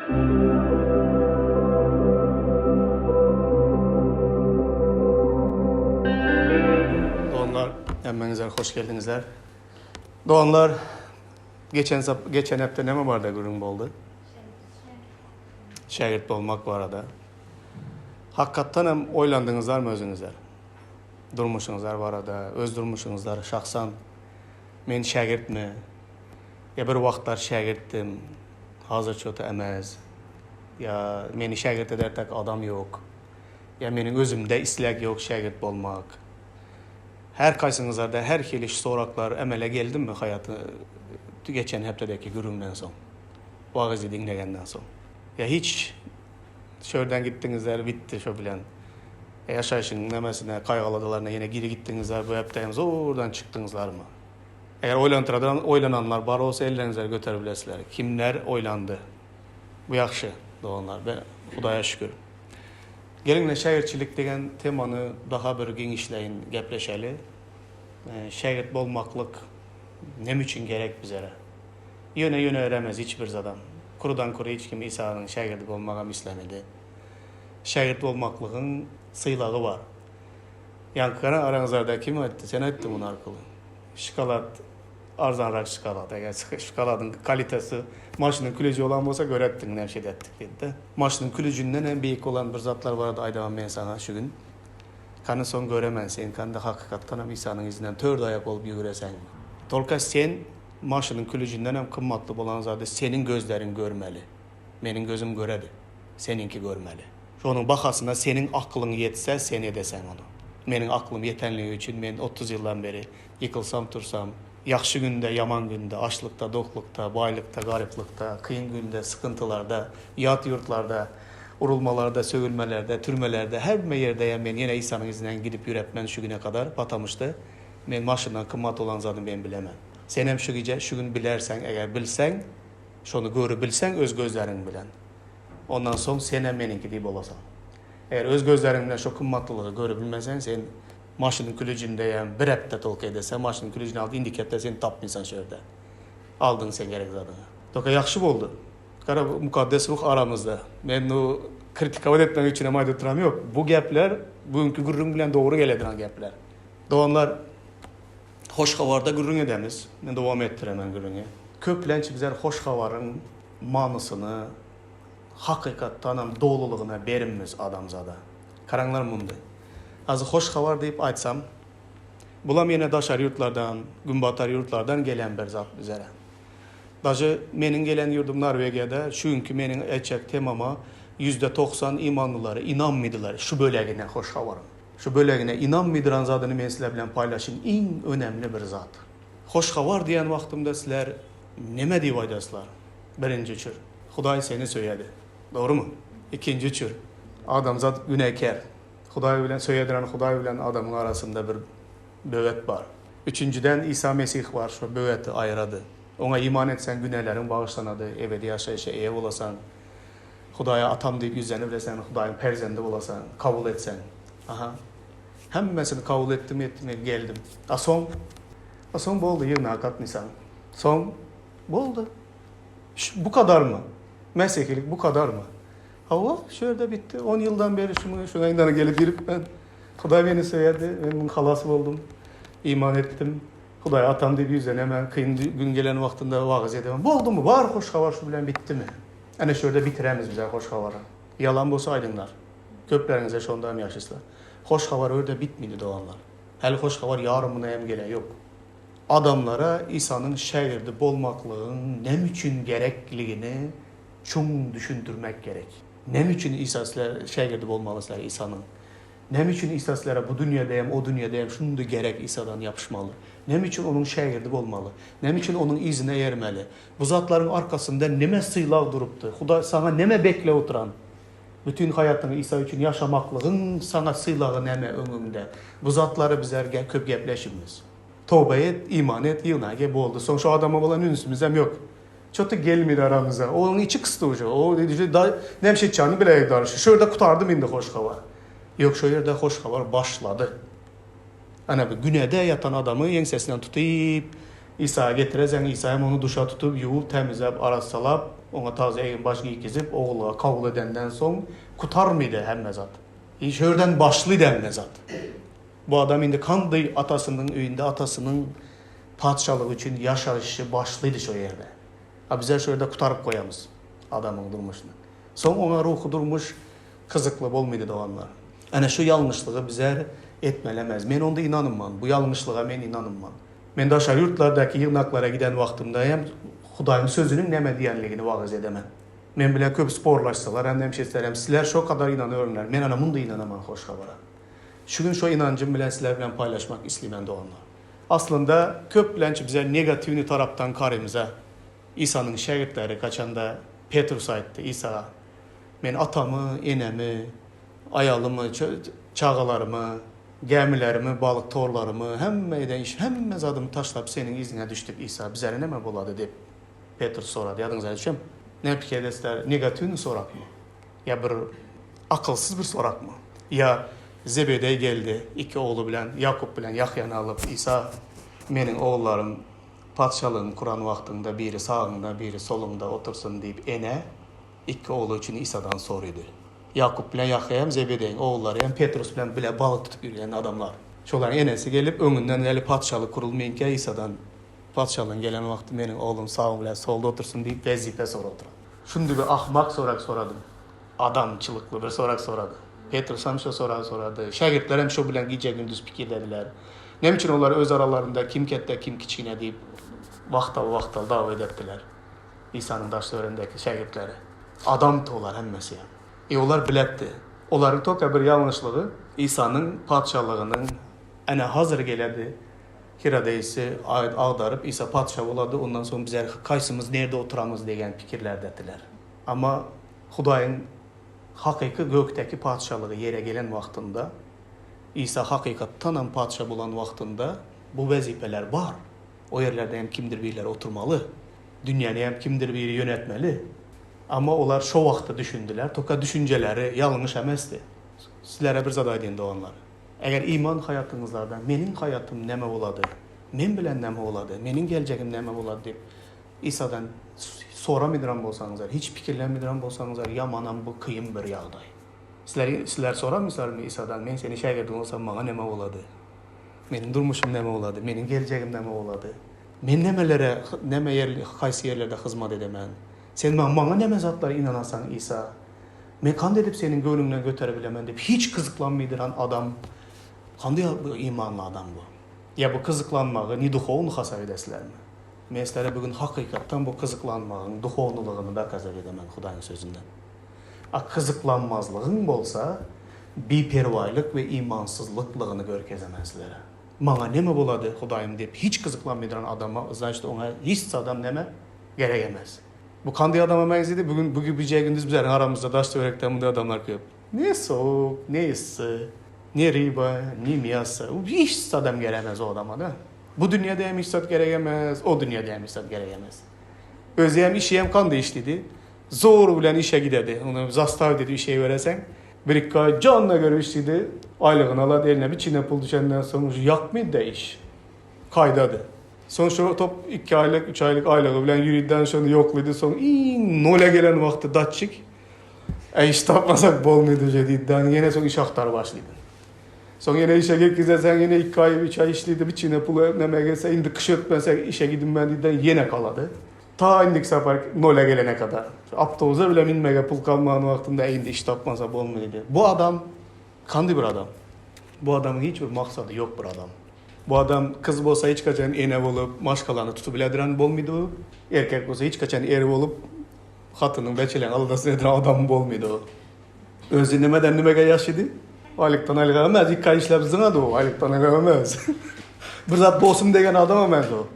Doganlar, hemmäňizler hoş geldiňizler. Doganlar, geçen geçen hepde näme barada gürrüň boldy? Şägirt bolmak barada. Hakykatdan hem oýlandyňyzlarmy özüňizler? Durmuşyňyzlar barada, öz durmuşyňyzlar şahsan men şägirtmi? Ýa bir wagtlar şägirtdim, hazir ço-ta emez. Ýa meni şägirt edertek adam ýok. Ýa meniň özümde isleg ýok şägirt bolmak. Her kaýsyňyzlarda her hili soraklar emele geldimi haýaty geçen hepdedeki gürrüňden soň? Wagyzy diňlegenden soň. Ýa hiç şörden gitdiňizler bitdi şo bilen. Ýaşaýşyň nemesine kaýgaladalaryna ýene giri gitdiňizler bu hepde hem zordan çykdyňyzlarmy? Eger oýlantyradan oýlananlar bar bolsa elleriňizleri göterip bilesizler. Kimler oýlandy? Bu ýagşy, doganlar. Be, Hudaýa şükür. Geliňle şägirtçilik degen temany daha bir giňişleýin gepleşeli. Şägirt bolmaklyk neme üçin gerek bizere? Ýöne ýöne öremez hiç bir zadam. Kurudan kury hiç kim Isanyň şägirdi bolmagam islemedi. Şägirt bolmaklygyň sylagy bar. Ýaňky gara araňyzlarda kim aýtdy? Sen aýtdyň muny arkaly. Şokolad arzanrak şokolad. Eger şokoladyň kalitesi maşynyň külüji bolan bolsa göretdiň näme şeýle etdik diýdi-de. Maşynyň külüjinden hem beýik bolan bir zatlar barada aýdaman men saňa şu gün. Kany soň göremen sen kanda hakykatdan hem Isanyň yzyndan tört aýak bolup ýügüreseňmi. Tolka sen maşynyň külüjinden hem gymmatly bolan zady seniň gözleriň görmeli. Meniň gözüm göredi. Seniňki görmeli. Şonuň bahasyna seniň aklyň ýetse, sen edeseň ony. Meniň aklym ýetenligi üçin men 30 ýyldan beri ýykylsam tursam, ýagşy günde, ýaman günde, açlykda, doklukda, baýlykda, garyplykda, kyn günde, sykyntylarda, ýat ýurtlarda, urulmalarda, sögülmelerde, türmelerde, hemme ýerdeýem men ýene Isanyň yzyndan gidip ýürepmen şu güne kadar, patamyşda men maşyndan kymmat bolan zady men bilemen. Senem şu gije, şu gün bilerseň, eger bilseň, şony görübilseň öz gözleriň bilen. Ondan soň senem meniňki diýip bolasaň. Eger öz gözleriň bilen şo gymmatlylygy görübilmeseň, sen maşynyň klüjündeýem bir hepde tolk edeseň, maşynyň klüjüni alyp indiki hepde seni tapmysan şo ýerde. Aldyň sen gerek zadyňy. Toka ýagşy boldy. Gara mukaddes ruh aramyzda. Men nu kritikowat etmek üçinem aýdyp duram ýok. Bu gepler bu günki gürrüň bilen dogry gelediran gepler. Doganlar hoş habarda gürrüň edemiz. Men dowam etdiremen gürrüňi. Köplenç bizler hoş habaryň manysyny hakykatdanam dolulygyna berimmiz adamzada. Garaňlar mundy. Azy hoş habar diýip aýtsam, bulam ýene daşary ýurtlardan, günbatar ýurtlardan gelen bir zat bizere. Daže meniň gelen ýurdum Norwegiýada şu günki meniň aýtjak temama 90% imanlylary ynanmydylar şu bölegine hoş habaryň. Şu bölegine ynanmydyran zadyny men sizler bilen paýlaşyn iň önemli bir zat. Hoş habar diýen wagtymda sizler neme diýip aýdaslar? Birinji üçür, Hudaý seni söýedi. Dogrumy? Ikinji üçür, adamzat günäkär. Hudaý bilen söýediren Hudaý bilen adamyň arasynda bir böwet bar. Üçünjiden Isa Mesih bar, şo böweti aýyrady. Oňa iman etseň günäleriň bagyşlanady, ebedi ýaşaýşa eýe bolasaň. Hudaýa Atam diýip ýüzlenibileseň, Hudaýyň perzendi bolasaň, kabul etseň. Aha. Hemmesini kabul etdim, etdim, geldim. A soň? A soň boldy, ýygnaga gatnaýsaň. Soň boldy. Şu, bu kadarmy? Mesihilik bu kadarmy? Hawa, şu ýerde bitdi. On ýyldan beri şuňa, şuňa ynana gelip girip ben. Hudaý meni söýerdi, men muň halasy boldum. Iman etdim. Hudaý atam diýip ýüzlenemän, kyn gün gelen wagtynda wagyz edemän. Boldumy? Bar hoş habar şu bilen bitdimi? Ene şu ýerde bitiremiz bizler hoş habary. Ýalan bolsa aýdyňlar. Köpleriňize şonda hem ýaşyslar. Hoş habar o ýerde bitmedi doganlar. Häli hoş habar ýarymyna hem gelen ýok. Adamlara Isanyň şägirdi bolmaklygyň näme üçin gerekligini çuň düşündirmek gerek. Näme üçin Isa sizler şägirdi bolmaly sizler Isanyň? Näme üçin Isa sizlere bu dünýede hem o dünýede hem şundy gerek Isadan ýapyşmaly? Näme üçin onuň şägirdi bolmaly? Näme üçin onuň yzyna eýermeli? Bu zatlaryň arkasynda neme sylag durupdy? Hudaý saňa neme beklep oturan? Bütin haýatyňy Isa üçin ýaşamaklygyň saňa sylagy näme öňüňde? Bu zatlary bizler köp gepleşimiz. Toba et, iman et, ýygna gel boldy. Soň şo adama bolan ünsümizem ýok. Çoto gelmedi aramyza. Onuň içi kysdy uje. O uje da näme şey etjagini biläýdi daryşy. Şu ýerde gutardym indi hoş habar. Ýok şo ýerde hoş habar başlady. Ana bu günäde ýatan adamy ýeňsesinden tutyp. Isa getireseň, Isa hem ony duşa tutup, ýuwup, tämizläp, arassalap, oňa taze egin-baş giýkizip, ogullyga kabul edenden soň kutarmydy hemme zat. Iş örden başlydy hemme zat. Bu adam indi kandy atasynyň öýünde atasynyň patyşalygy üçin ýaşaýşy başlydy şo ýerde. A bizler şo ýerde kutaryp goýamyz adamyň durmuşyny. Soň oňa ruhy durmuş kyzykly bolmydy doganlar. Ene şu ýalňyşlygy bizler etmelemez. Men onda ynanynman. Bu ýalňyşlyga men ynanynman. Men daşary ýurtlardaky ýygnaklara giden wagtymda hem Hudaýyň sözüniň näme diýenligini wagyz edemen. Men bilen köp sporlaşsalar hem näme etseler hem sizler şo kadar ynanörüňler. Men ana munda ynanaman hoş habara. Şu gün şo ynanjym bilen sizler bilen paýlaşmak islimen doganlar. Aslynda köplenç bize negatiwnyý tarapdan karymyza. Isanyň şägirtleri kaçanda Petrus aýtdy Isa men atamy, enemi, aýalymy, çagalarymy, gämilerimi, balyk torlarymy, hemme eden iş, hemme zadymy taşlap seniň yzyňa düşdük Isa, bizlere näme bolady diýip Petrus sorady. Ýadyňyza düşem? Näme pikir edesizler, negatiwnyý sorakmy? Ýa bir akylsyz bir sorakmy? Ýa Zebedeý geldi iki ogly bilen, Ýakup bilen Ýahýany alyp, Isa, meniň ogullarym patyşalygyňy kuran wagtyňda biri sagyňda, biri soluňda otursyn diýip ene iki ogly üçin Isadan sorydy. Ýakup bilen Ýahýa hem Zebedeýiň ogullary hem Petrus bilen bile balyk tutup ýürgen adamlar. Şolaryň enesi gelip, öňünden gelip patyşalyk kurulmynka Isadan, Patyşalygyň gelen wagty meniň oglum sagyň bilen solda otursyn diýip wezipe sorapdyr. Şundi bir ahmak sorag soradym. Adamçylykly bir sorag sorady. Petrus hem şo soragy sorady. Şägirtler hem şo bilen gije-gündiz pikirlediler. Näme üçin olar öz aralarynda kim ketde, kim kiçgine diýip wagtal-wagtal dawa edepdiler. Isanyň daş-töweregindäki şägirtleri. Adamdy olar hemmesi hem. E olar bilepdi. Olaryň toka bir ýalňyşlygy Isanyň patyşalygynyň ene hazir geledi. Hirodeýsi agdaryp Isa patyşa bolady, ondan soň bizler kaýsymyz nirde oturamyz degen pikirlerdediler. Amma Hudaýyň hakyky gökdäki patyşalygy ýere gelen wagtynda, Isa hakykatdanam patyşa bolan wagtynda bu wezipeler bar. O ýerlerde hem kimdir birleri oturmaly. Dünýäni hem kimdir biri ýönetmeli. Amma olar şo wagtda düşündiler. Toka düşünjeleri ýalňyş emesdi. Sizlere bir zat aýdyn doganlar. Eger iman haýatyňyzlarda meniň haýatym näme bolady, men bilen näme bolady, meniň geljegim näme bolady diýip Isadan soramydyran bolsaňyzlar, hiç pikirlenmidiren bolsaňyzlar ýamanam bu kyn bir ýagdaý. Sizler sizler soramyňyzlarmy Isadan men seniň şägirdiň bolsam maňa näme bolady? Meniň durmuşym näme bolady? Meniň geljegim näme bolady? Men nämelere näme ýer haýsy ýerlerde hyzmat edemen? Sen maňa näme zatlary ynanasaň Isa? Men kandy edip seniň göwnüňden göterip bilemen diýip hiç kyzyklanmydyran adam kandy bu imanly adam bu? Ýa bu kyzyklanmagy neduhowny hasap edesizlermi? Men sizlere bu gün hakykatdan bu kyzyklanmagyň duhownylygyny dokazat edemen Hudaýyň sözünden. A kyzyklanmazlygyň bolsa biperwaýlyk we imansyzlyklygyny görkezemen sizlere. Maňa neme bolady Hudaýym diýip hiç kyzyklanmydyran adama znaçt oňa hiç zadam neme gerek emes. Bu kandy adama meňzedi, bu gün bu gije gündiz bizleriň aramyzda daş töwerekde munday adamlar köp. Ne sowuk, ne yssy, ne ryba, ne mýasa, hiç zadam gerek emes o adama da. Bu dünýede hem hiç zat gerek emes, o dünýede hem hiç zat gerek emes. Özi hem işi hem kandy işlidi. Zor bilen işe gidedi. Ony zastaw edip işe bereseň, bir iki aý janyna görüp işlidi, aýlygyny alady, eline bir çine pul düşenden soň ýakmady-da iş. Kaýdady. Soň şo top iki aýlyk, üç aýlyk aýlygy bilen ýüriden şony ýoklydy. Soň iň nola gelen wagty datçik. Äý iş tapmasak bolmady uje diýdi. Ýene soň iş agtaryp başlady. Soň ýene işe girgizeseň ýene iki aý, üç aý işledi. Bir çine pul neme gelse indi kyş ötmese işe gidinmen diýdi. Ýene galady. Ta indiki sapar nola gelene kadar. Awtobusa bile minmege pul galman wagtynda indi iş tapmasa bolmady. Bu adam kandy bir adam. Bu adamyň hiç bir maksady ýok bir adam. Bu adam kyz bolsa hiç haçan ene bolup maşgalany tutup bilediren bolmydy bu. Erkek bolsa hiç haçan er bolup hatynyň beçeleň aladasyny ediren adam bolmydy o. Özi nimeden nimege ýaşydy? Aýlykdan aýlyga emez, iki aý işläp zyňady o, aýlykdan aýlyga emez. Bir zat bolsun degen adam emez o.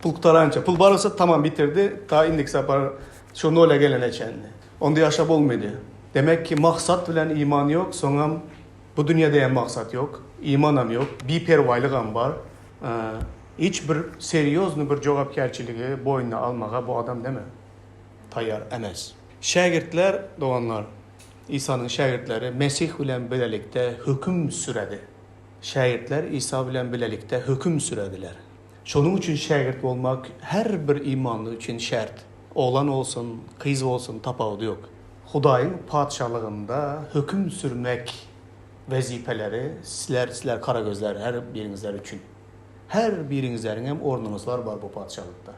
Pul gutarança, pul bar bolsa tamam bitirdi, ta indiki sapar şu nola gelene çenli. Onda ýaşap bolmydy. Demek ki maksat bilen iman ýok, soňam Bu dünýede hem maksat ýok, imanam ýok, biperwaýlygam bar. Hiç bir serýoznyý bir jogapkärçiligi boýnuna almaga bu adam näme? Taýýar emes. Şägirtler, doganlar, Isanyň şägirtleri Mesih bilen bilelikde höküm süredi. Şägirtler Isa bilen bilelikde höküm sürediler. Şonuň üçin şägirt bolmak her bir imanly üçin şert. Oglan bolsun, gyz bolsun tapawudy ýok. Hudaýyň Patyşalygynda höküm sürmek wezipeleri sizler, sizler karagözler her biriňizler üçin. Her biriňizleriň hem ornuňyzlar bar bu Patyşalykda.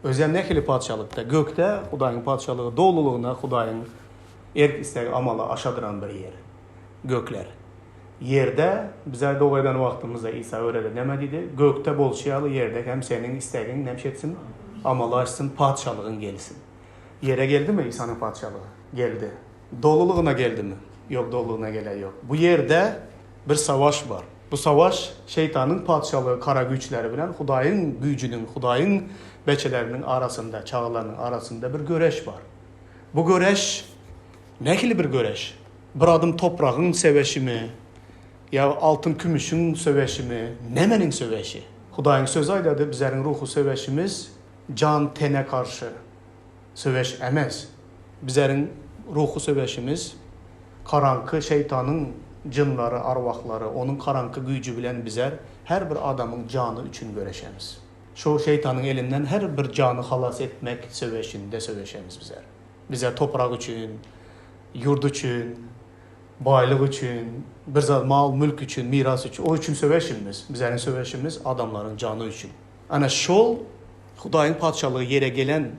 Özem nähili Patyşalykda? Gökde Hudaýyň Patyşalygy dolulygyna Hudaýyň erk-islegi amala aşadyran bir ýer. Gökler. Ýerde bize doga eden wagtymyzda Isa öwredi. Näme diýdi? Gökde bolşy ýaly ýerde hem seniň islegiň näme etsin? Amala aşsyn, Patyşalygyň gelsin. Ýere geldimi Isanyň Patyşalygy? Geldi. Dolulygyna geldimi? Ýok, dolulygyna gelen ýok. Bu ýerde bir savaş bar. Bu savaş şeýtanyň patyşalygy kara güýçleri bilen Hudaýyň güýjüniň, Hudaýyň beçeleriniň arasynda, çagalarynyň arasynda bir göreş bar. Bu göreş nähili bir göreş? Bir adym topragyň söweşimi ýa altyn-kümüşiň söweşimi, nämeniň söweşi? Hudaýyň Sözi aýdady, bizleriň ruhy söweşimiz jan-tene garşy söweş emes. Bizleriň ruhy söweşimiz garaňky şeýtanyň jynlary, arwahlary, onuň garaňky güýji bilen bizler her bir adamyň jany üçin göreşemiz. Şu şeýtanyň elinden her bir jany halas etmek söweşinde söweşemiz bizler. Bizler toprak üçin, ýurt üçin, baýlyk üçin, bir zat mal-mülk üçin, miras üçin, o üçin söweşimiz. Bizleriň söweşimiz adamlaryň jany üçin. Ana şol Hudaýyň Patyşalygy ýere gelen,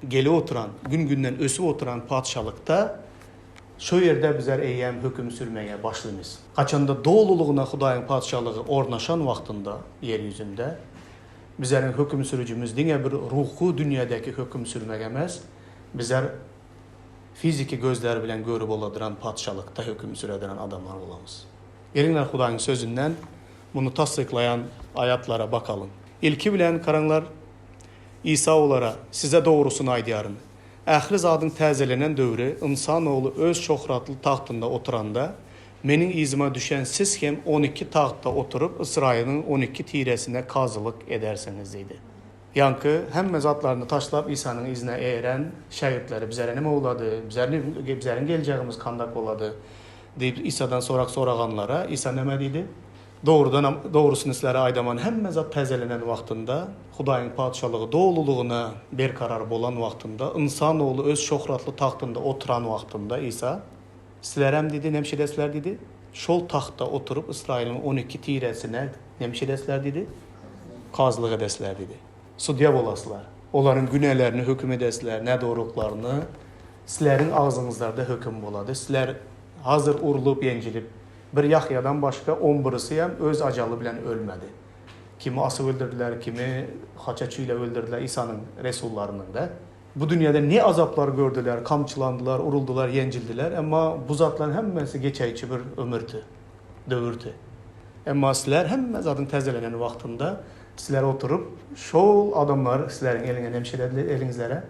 gelip oturan, gün-günden ösüp oturan Patyşalykda şo ýerde bizler eýýäm höküm sürmege başlymyz. Haçanda dolulygyna Hudaýyň Patyşalygy ornaşan wagtynda ýer ýüzünde, bizleriň höküm sürüjimiz diňe bir ruhy dünýädäki höküm sürmek emes, bizler fiziki gözler bilen görüp oladyran Patyşalykda höküm sürediren adamlar bolamyz. Geliňler Hudaýyň Sözünden muny tassyklaýan aýatlara bakalyň. Ilki bilen, garaňlar, Isa olara, Size dogrusyny aýdýaryn, ähli zadyň täzelenen döwri Ynsan Ogly Öz şöhratly tagtynda oturanda, Meniň yzyma düşen siz hem 12 tagtda oturyp, Ysraýylyň 12 tiresine kazylyk edersiňiz diýdi. Ýaňky hemme zatlaryny taşlap Isanyň yzyna eýeren şägirtleri bizere neme bolady, bizleriň geljegimiz kandak bolady? Diýip, Isadan sorag soraganlara, Isa näme diýdi? Dogrudanam, dogrusyny sizlere aýdaman, hemme zat täzelenen wagtynda, Hudaýyň Patyşalygy dolulygyna berkarar bolan wagtynda, Ynsan Ogly Öz şöhratly tagtynda oturan wagtynda, Isa, Sizlerem diýdi, näme şeýdesizler diýdi? Şol tagtda oturyp, Ysraýylyň 12 tiresine näme şeýdesizler diýdi? Kazylyk edesizler diýdi. Sudýa bolasizler. Olaryň günälerini höküm edesizler, nädogrulyklaryny Sizleriň agzyňyzlarda höküm bolady. Sizler hazyr urlup, ýenjilip, bir Ýahýadan başga on birisi hem öz ajaly bilen ölmedi. Kimi asyp öldürdiler, kimi haça çüýläp öldürdiler, Isanyň resullarynyň-da. Bu dünýäde ne azaplar gördüler, kamçylandylar, uruldylar, ýenjildiler, emma bu zatlaryň hemmesi geçäýçi bir ömürdi, döwürdi. Emma sizler hemme zadyň täzelenen wagtynda sizler oturyp, şol adamlar sizleriň eliňe nemşelediler, eliňizlere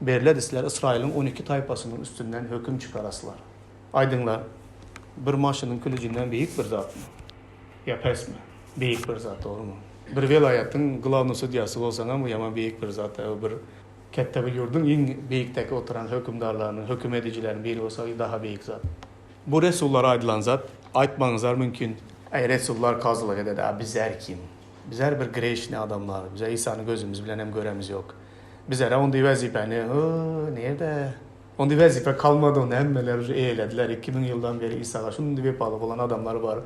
Berledi, sizler Ysraýylyň 12 taýpasynyň üstünden höküm çykarasylar. Aýdyňlar, bir maşynyň külüjinden beýik bir zatmy? Ýa pesmi? Beýik bir zat, dogrumy? Bir welaýatyň glawnyý sudýasy bolsaňam, bu ýaman beýik bir zat. Bir ketde bir ýurduň iň beýikdäki oturan hökümdarlarynyň, höküm edijileriniň biri bolsa, daha beýik zat. Bu resullara aýdylan zat, aýtmagyňyzlar mümkin. Äý, resullar kazylyk ededi, a bizler kim? Bizler bir greşni adamlar, bize Isany gözümiz bilen hem göremiz ýok. Bizlere onday wezipäni, Hı, nirde? Onday wezipe kalmady, ony hemmeler uje eýelediler. 2000 ýyldan beri Isaga şunday wepaly bolan adamlar bar.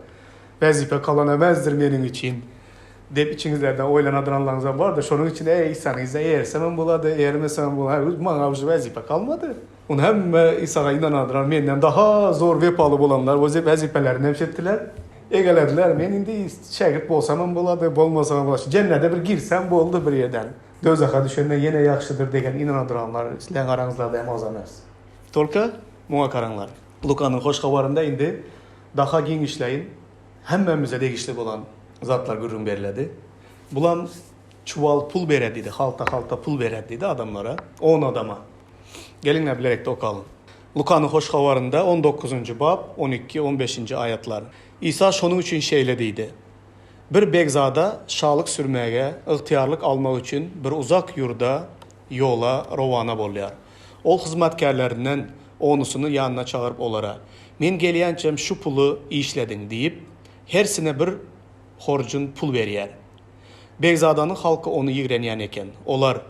Wezipe kalan emesdir meniň üçin diýip içiňizlerden oýlanadyranlaryňyzam bardyr. Şonuň üçin, Eý, Isanyň yzyna eýersemem bolady, eýermesemem bolady, maňa uje wezipe kalmady. Ony hemme Isaga ynanadyran menden daha zor wepaly bolanlar wezipelerini hem şetdiler. Egelediler. Men indi şägirt bolsamam bolady, bolmasamam bolady. Jennede bir girsem boldy bir ýerden. Dowzaha düşenden ýene ýagşydyr degen ynanadyranlar sizleň araňyzlarda hem az emes. Tolka muňa garaňlar. Lukanyň Hoş Habarynda indi daha giňişleýin hemmämize degişli bolan zatlar gürrüň beriledi. Bulam çuwal pul beredi diýdi, halta-halta pul beredi diýdi adamlara, on adama. Geliňler bilerekde okalyň. Lukanyň Hoş Habarynda on dokuzynjy bap, on iki, on beşinji aýatlar. Isa şonuň üçin şeýle diýdi, Bir begzada şalyk sürmäge ygtyýarlyk almak üçin bir uzak ýurda ýola rowana bolýar. Ol hyzmatkärlerinden onusyny ýanyna çagyryp olara, Men gelýänçäm şu puly işlediň diýip, hersine bir horjun pul berýär. Begzadanyň halky ony ýigrenýän eken. Olar,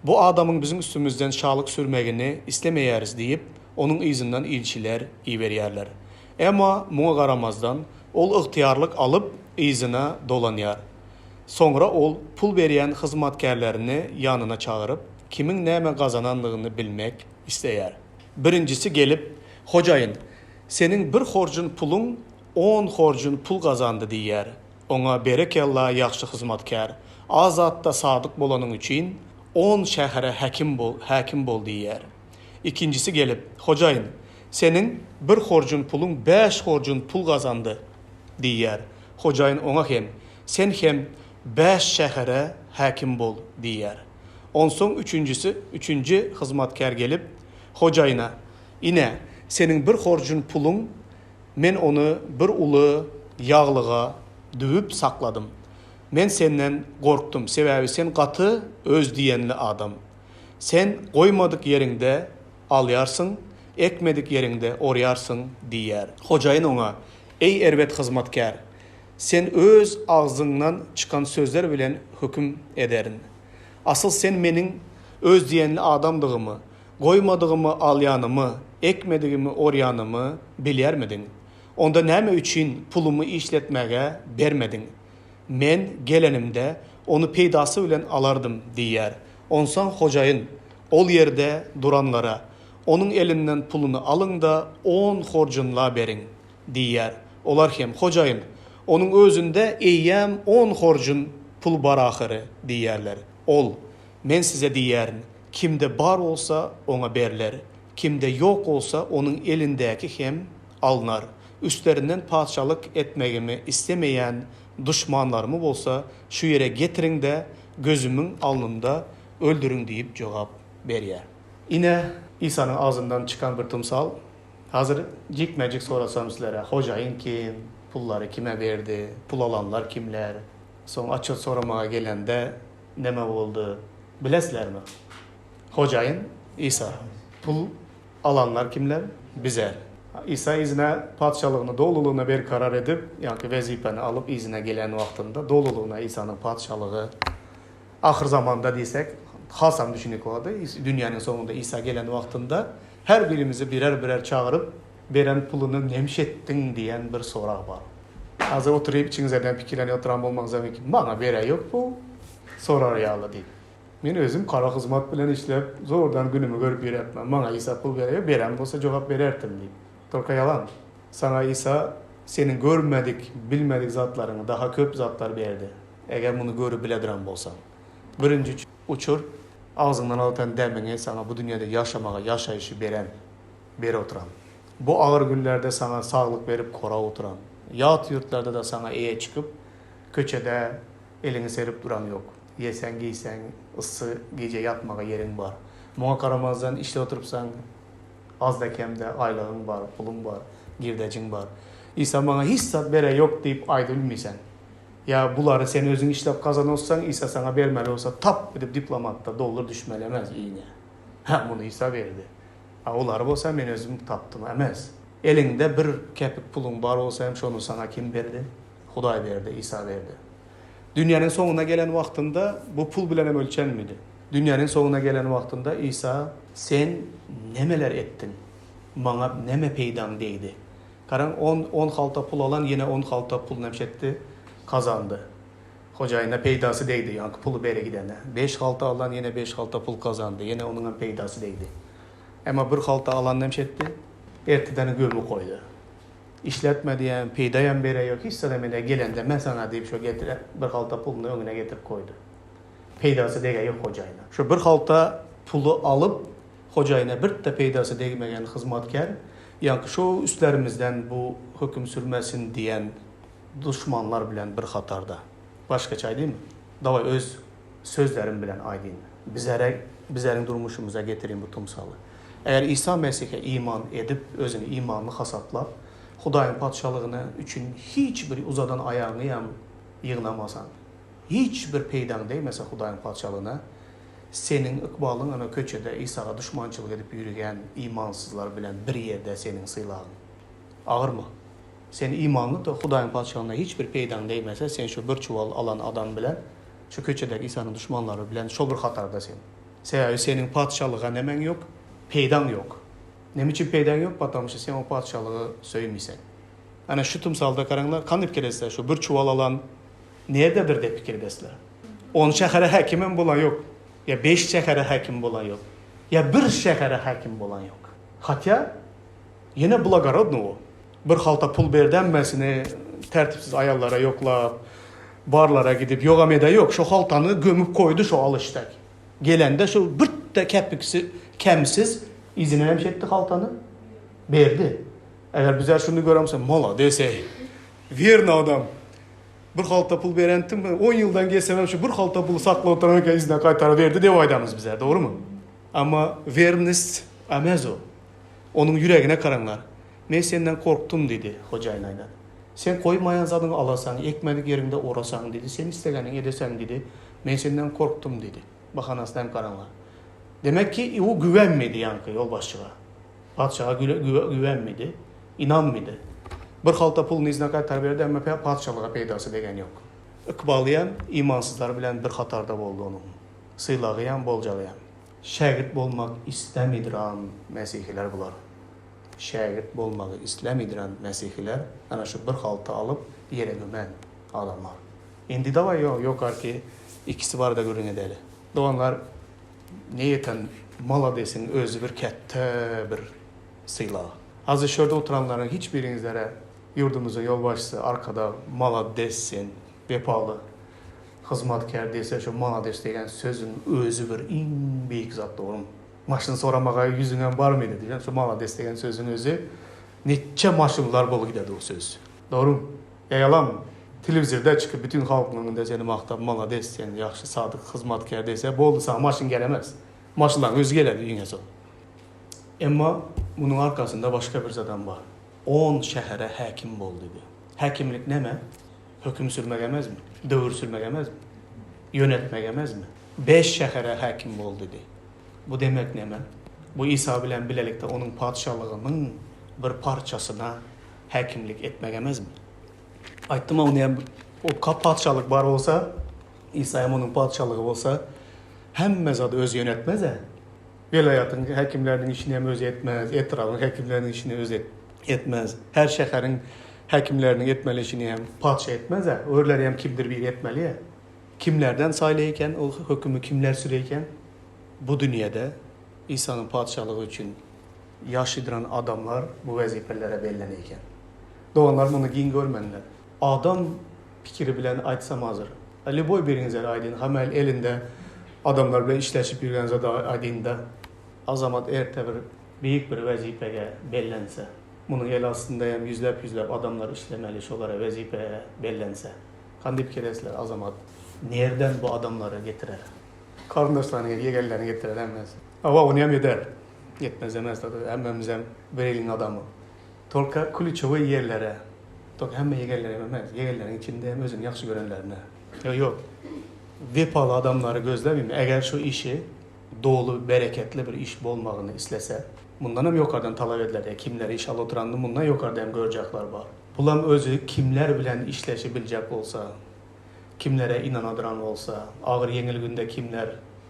Bu adamyň biziň üstümizden şalyk sürmegini islemeýäris diýip, onuň yzyndan ilçiler iberýärler. Emma muňa garamazdan, ol ygtyýarlyk alyp, yzyna dolanýar. Soňra ol pul berýän hyzmatkärlerini ýanyna çagyryp, kimiň näme gazanandygyny bilmek isleýär. Birinjisi gelip, Hojaýyn, seniň bir horjun puluň on horjun pul gazandy diýýär. Oňa, Berekella, ýagşy hyzmatkär! Az zatda sadyk bolanyň üçin, on şähere häkim bol, häkim bol diýýär. Ikinjisi gelip, Hojaýyn, seniň bir horjun puluň bäş horjun pul gazandy diýýär. Hojaýyn oňa hem, Sen hem bäş şähere häkim bol diýýär. Onsoň üçünjisi, üçünji hyzmatkär gelip, hojaýyna, Ine, seniň bir horjun puluň, men ony bir uly ýaglyga düwüp sakladym. Men senden gorkdum, sebäbi sen gaty özdiýenli adam. Sen goýmadyk ýeriňde alýarsyň, ekmedik ýeriňde orýarsyň diýýär. Hojaýyn oňa, Eý, erbet hyzmatkär! Sen öz agzyňdan çykan sözler bilen höküm ederin. Asyl sen meniň özdiýenli adamdygymy, goýmadygymy alýanymy, ekmedigimi orýanymy bilýärmidiň? Onda näme üçin pulumy işletmäge bermediň? Men gelenimde, ony peýdasy bilen alardym diýýär. Onsoň hojaýyn ol ýerde duranlara, Onuň elinden puluny alyň-da, on horjunla beriň diýýär. Olar hem, Hojaýyn, onuň özünde eýýäm on horjun pul bar ahyry diýýärler. Ol, Men size diýýärin, kimde bar bolsa, oňa berler, kimde ýok bolsa, onuň elindäki hem alnar. Üstlerinden patyşalyk etmegimi islemeýän duşmanlarymy bolsa şu ýere getiriň-de, gözümiň alnynda öldüriň diýip jogap berýär. Ine, Isanyň agzyndan çykan bir tymsal. Hazir jikme-jik sorasam sizlere, hojaýyn kim, pullary kime berdi, pul alanlar kimler, soň otçet soramaga gelende neme boldy, bilesizlermi? Hojaýyn Isa. Pul alanlar kimler? Bizer. Isa yzyna patyşalygyny dolulygyna berkarar edip, ýaňky wezipäni alyp yzyna gelen wagtynda dolulygyna Isanyň patyşalygy ahyrzamanda diýsek hasam düşünik bolady. Dünýäniň soňunda Isa gelen wagtynda her birimizi birer-birer çagyryp, beren puluny nemş etdiň diýen bir sorag bar. Hazir oturyp içiňizden pikirlenip oturan bolmagyňyzam mümkin, maňa beren ýok bu sorar ýaly diýip. Men özüm kara hyzmat bilen işläp, zordan günümi görüp ýöräpmen. Maňa Isa pul beräýýär, beren bolsa jogap bererdim diýip. Tolka ýalan. Saňa Isa seniň görmedik, bilmedik zatlaryňy, daha köp zatlar berdi. Eger muny görüp bileduran bolsaň. Birinji uçur, agzyňdan altan demiňi saňa bu dünýede ýaşamaga ýaşaýşy beren, berip oturan. Bu agyr günlerde saňa saglyk berip korap oturan. Ýat ýurtlarda-da saňa eýe çykyp, köçede eliňi serip duran ýok. Ýeseň, geýseň, yssy gije ýatmaga ýeriň bar. Muňa garamazdan işde oturypsaň, azda-kemde aýlygyň bar, puluň bar, girdejiň bar. Isa maňa hiç zat bere ýok diýip aýdybilmeýseň. Ýa bulary sen özüň işläp gazanolsaň, Isa saňa bermeli bolsa, tap edip diplomatda dollar düşmeli emes iýne. Hä, muny Isa berdi. A olary bolsa men özüm tapdym emes. Eliňde bir käpik puluň bar bolsa hem şony saňa kim berdi? Hudaý berdi, Isa berdi. Dünýäniň soňuna gelen wagtynda bu pul bilen hem ölçenmedi. Dünýäniň soňuna gelen wagtynda Isa, Sen nemeler etdiň? Maňa neme peýdaň degdi? Garaň, on, on halta pul alan ýene on halta pul nemş etdi? Kazandy. Hojaýyna peýdasy degdi, ýaňky puly bere gidene. Beş halta alan ýene beş halta pul kazandy, ýene onuňam peýdasy degdi. Emma bir halta alan nemş etdi? Ertedeni gömüp goýdy. Işletmediýem, peýdaýam bereýok, hiç zadam ine gelende men saňa diýip şo getire bir halta puluny öňüne getirip goýdy. Peýdasy degeýok hojaýyna. Şo bir halta puly alyp hojaýyna birtde peýdasy degmegen hyzmatkär, ýaňky şo üstlerimizden bu höküm sürmesin diýen duşmanlar bilen bir hatarda. Başgaça aýdynmy? Dawaý öz sözlerim bilen aýdyn. Bizere, bizeriň durmuşymyza getirin bu tymsaly. Eger Isa Mesihe iman edip, özüni imanly hasaplap, Hudaýyň Patyşalygyna üçin hiç bir uzadan aýagyňyam ýygnamasaň, hiç bir peýdaň degmese Hudaýyň Patyşalygyna, seniň ykbalyň ana köçede Isaga duşmançylyk edip ýürügän imansyzlar bilen bir ýerde seniň sylagyň. Agyrma. Sen imanly-da, Hudaýyň Patyşalygyna hiç bir peýdaň degmese, sen şu bir çuwal alan adam bilen. Şu köçedäki Isanyň duşmanlary bilen şol bir hatarda sen. Sebäbi seniň patyşalyga nemäň ýok? Peýdaň ýok. Näme üçin peýdaň ýok? Потому что sen o patyşalygy söýmeýseň. Ana şu tymsalda garaňlar, kandyp kelesizler şu bir çuwal alan nerdedir dep pikir edesizler. On şähere häkimem bolan ýok. Ýa beş şähere häkim bolan ýok. Ýa bir şähere häkim bolan ýok. Hatýa ýene blagorodny o. Bir halta pul berdi hemmesini tertipsiz aýallara ýoklap, barlara gidip ýogam ede ýok. Şo haltany gömüp koýdy şo alyşdak. Gelende şo birde käpiksi kemsiz yzyna hem şetdi haltany berdi. Eger bizler şuny göremse molades eý. Werny adam. Bir halta pul berentim, on ýyldan gelsemem şu bir halta puly saklap oturan eken yzyna gaýtaryp berdi dep aýdamyz bizler, dogrymy? Amma wernist emez o. Onuň ýüregine garaňlar. Men senden korkdum diýdi, hojaýyn aýdady. Sen goýmaýan zadyňy alasaň, ekmedik ýeriňde orasaň diýdi, sen islegeniňi edeseň diýdi, men senden korkdum diýdi. Bahanasyna hem garaňlar. Demek ki, o güwenmedi ýaňky ýolbaşçyga. Patyşaga güwenmedi, ynanmady. Bir halta puluny yzyna gaýtaryp berdi, emma patyşalyga peýdasy degen ýok. Ykbalyam imansyzlar bilen bir hatarda boldy onuň. Sylagyam, boljagyyam. Şägirt bolmak islemidran mesihiler bular. Şägirt bolmagy islemidran mesihiler ana şu bir halta alyp ýere gömen adamlar. Indi dawaý ýokarky ikisi barada gürrüň edeli. Doganlar Ne ýeten maladesiň özi bir kätde bir sylag. Hazir şörde oturanlaryň hiç biriňizlere ýurdumyzyň ýolbaşçysy Arkadag malades sen wepaly hyzmatkär diýse şo malades degen sözüň özi bir iň beýik zat dogrymy. Maşyn soramaga ýüzüňem barmydy diýen şo malades degen sözüň özi neçe maşynlar bolup gidedi o söz. Dogrymy? Ýa ýalanmy? Telewizorda çykyp bütin halkyň öňünde seni magtap malades sen ýagşy sadyk hyzmatkär diýse boldy saňa maşyn gelemez. Maşynlaryň özi geledi öýüňe soň. Emma munuň arkasynda başga bir zadam bar. On şähere häkim bol diýdi. Häkimlik näme? Höküm sürmek emezmi? Döwür sürmek emezmi? Ýönetmek emezmi? Beş şähere häkim bol diýdi. Bu demek näme? Bu Isa bilen bilelikde onuň patyşalygynyň bir parçasyna häkimlik etmek emezmi? Aýtdym ony hem o patyşalyk bar bolsa, Isa hem onuň patyşalygy bolsa, hemme zady özi ýönetmez-ä. Welaýatyň häkimleriniň işini hem özi etmez, etrabyň häkimleriniň işini özi etmez. Her şäheriň häkimleriniň etmeli işini hem patyşa etmez-ä. Örleri hem kimdir biri etmeli-ä. Kimlerden saýlaýar eken, ol hökümi kimler sürýär eken? Bu dünýede Isanyň patyşalygy üçin ýaşydyran adamlar bu wezipelere bellenýär eken. Doganlar muny giň görmänler. Adam pikiri bilen aýtsam hazir. Lýuboý biriňizler aýdyn, hemel elinde adamlar bilen işleşip ýürgen zada aýdynda. Azamat erte bir beýik bir wezipege bellense. Munuň el astynda hem ýüzläp-ýüzläp adamlar işlemeli şolara wezipege bellense. Hany diýip kelesizler Azamat nerden bu adamlary getirer. Garyndaşlaryny ýegenlerini getirer hemmesi. Hawa ony hem eder. Etmez emez hemmemizem bir eliň adamy. Tolka klýuçewoý ýerlere, tolka hemme ýegenlere hem emes, ýegenleriň içinde hem özüni ýagşy görenlerine. Ýok, ýok. Wepaly adamlary gözlemim, eger şu işi doly bereketli bir iş bolmagyny islese, mundan hem ýokardan talap ediler, kimler iş alyp oturanyny mundan ýokarda hem görjekler bar. Bulam özi kimler bilen işleşi biljek bolsa, kimlere ynanadyran bolsa, agyr-ýeňil günde kimler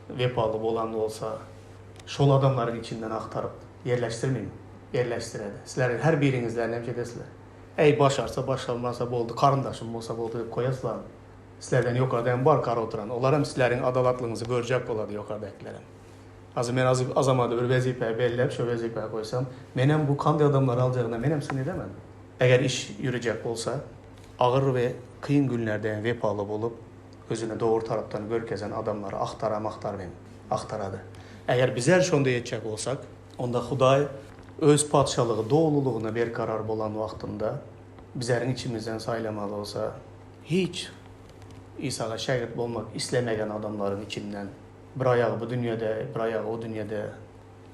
wepaly bolan bolsa, şol adamlaryň içinden agtaryp ýerleşdirmimi? Ýerleşdiredi. Sizleriň her biriňizler näme edesizler? Äý, başarsa, başarmasa boldy, garyndaşym bolsa boldy diýip goýasizlarmy? Sizlerden ýokarda hem bar gar oturan. Olar hem sizleriň adalatlygyňyzy görjek bolady ýokardakylar hem. Hazir men Azamady bir wezipä belläp, şo wezipä goýsam, menem bu kanday adamlary aljagyna menem syn edemen. Eger iş ýürejek bolsa, agyr we kyn günlerde hem wepaly bolup, özüni dogry tarapdan görkezen adamlary agtaram agtar hem agtarady. Eger bizler şonda etjek bolsak, onda Hudaý Öz Patyşalygy dolulygyna berkarar bolan wagtynda bizleriň içimizden saýlamaly bolsa, hiç Isaga şägirt bolmak islemegen adamlaryň içinden bir aýagy bu dünýede, bir aýagy o dünýede,